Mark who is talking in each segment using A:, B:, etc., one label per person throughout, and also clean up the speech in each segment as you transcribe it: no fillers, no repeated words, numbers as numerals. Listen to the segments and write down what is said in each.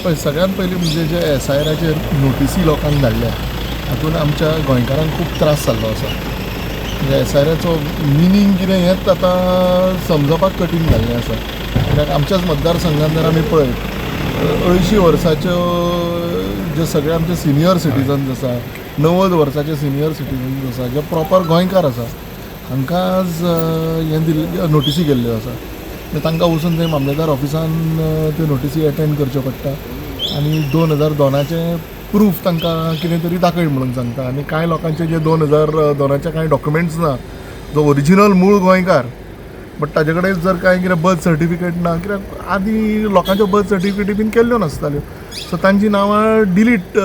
A: पळय, सगळ्यात पयलीं म्हणजे जे एसआयआराचेर नोटिसी लोकांक धाडल्या, हातूंत आमच्या गोंयकारांक खूब त्रास जाल्लो आसा. म्हणजे एसआयआराचो मिनींग कितें हेंच आतां समजपाक कठीण जाल्लें आसा, कित्याक आमच्याच मतदारसंघात जर आमी पळयत, 80 वर्साच्यो जे सगळे आमचे सिनियर सिटीजन्स आसा, 90 वर्साचे सिनियर सिटीजन्स आसा, जे प्रॉपर गोंयकार आसा, हांकां आज हें दिल्ले नोटिसी गेल्ल्यो आसा. मागीर तांकां वचून थंय मामलेदार ऑफिसान त्यो नोटिसी एटेंड करच्यो पडटा आनी 2002चें प्रूफ तांकां कितें तरी दाखय म्हणून सांगता. आनी कांय लोकांचे जे 2002चे कांय डॉक्युमेंट्स ना, जो ओरिजिनल मूळ गोंयकार बट ताजे कडेन जर कांय कितें बर्थ सर्टिफिकेट ना, कित्याक आदीं लोकांच्यो बर्थ सर्टिफिकेटी बीन केल्ल्यो नासताल्यो, सो तांची नांवां डिलीट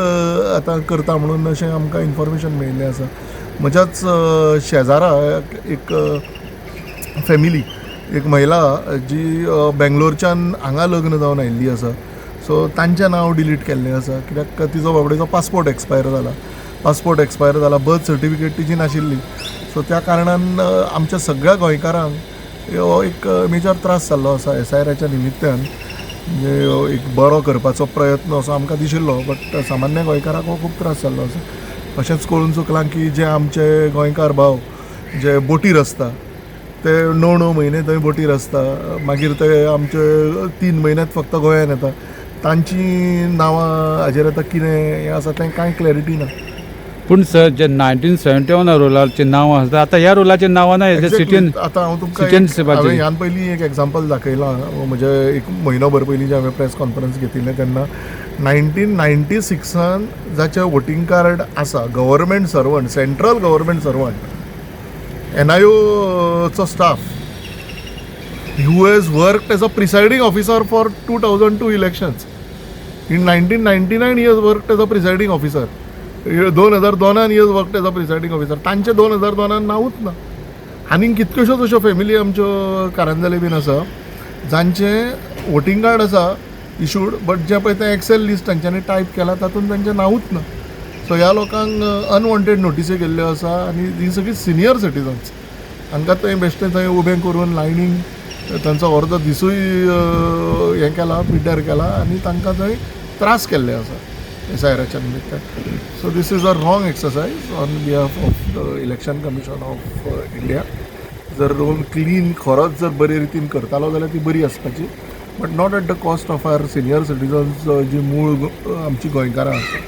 A: आतां करता म्हणून अशें आमकां इन्फॉर्मेशन मेळिल्लें आसा. म्हज्याच शेजारा एक फॅमिली, एक महिला जी बेंगलोरच्यान हांगा लग्न जावन आयिल्ली आसा, सो तांचें नांव डिलीट केल्लें आसा, कित्याक तिजो बाबडेचो पासपोर्ट एक्सपायर जाला, पासपोर्ट एक्सपायर जाला, बर्थ सर्टिफिकेट तिजी नाशिल्ली. सो त्या कारणान आमच्या सगळ्या गोंयकारांक हो एक मेजर त्रास जाल्लो आसा एसआयआराच्या निमित्तान. म्हणजे हो एक बरो करपाचो प्रयत्न असो आमकां दिशिल्लो, बट सामान्य गोंयकाराक हो खूब त्रास जाल्लो आसा. अशेंच कळून चुकलां की जे आमचे गोंयकार भाव जे बोटीर आसता, ते णव णव म्हयने थंय बोटीर आसता, मागीर ते आमचे 3 म्हयन्यात फक्त गोंयान येता, तांची नांवां हाजेर आतां कितें हें आसा तें कांय क्लॅरिटी ना.
B: पूण सर, जे 1971 रोलाचे नांव आसा, आतां ह्या रोलाचे नांवां ना. सिटीन
A: आतां हांव तुमकां
B: सिटीन.
A: हांवें ह्यान पयलीं एक एग्जाम्पल दाखयलां. म्हजे एक म्हयनो भर पयलीं जें हांवें प्रेस कॉन्फरन्स घेतिल्लें तेन्ना, 1996 जाचें वोटींग कार्ड आसा, government servant, central government servant, एनआयओचो staff, who has worked as a presiding officer for 2002 elections. In 1999 he has worked as a presiding officer. 2002 he has worked as a presiding officer. तांचे 2002 नांवूच ना. आनीक कितक्योश्योच अश्यो family आमच्यो कारांजले बीन आसा, जांचें voting card आसा इशूड, बट जें पळय तें एक्सेल लिस्ट तांच्यांनी टायप केलां, तातूंत तांचें नांवूच ना. सो ह्या लोकांक अनवॉन्टेड नोटिसी गेल्ल्यो आसा आनी ही सगळीं सिनियर सिटीजन्स. हांकां थंय बेश्टें थंय उबें करून लायनीक तांचो अर्दो दिसूय हें केला, पिड्ड्यार केला आनी तांकां थंय त्रास केल्ले आसा एसआयआराच्या निमित्तान. So this is a wrong exercise on behalf of the Election Commission of India. जर रोल क्लीन खरोच जर बरे रितीन करतालो जाल्यार ती बरी आसपाची, but not at the cost of our senior citizens, जी मूळ आमची गोंयकारां आसा.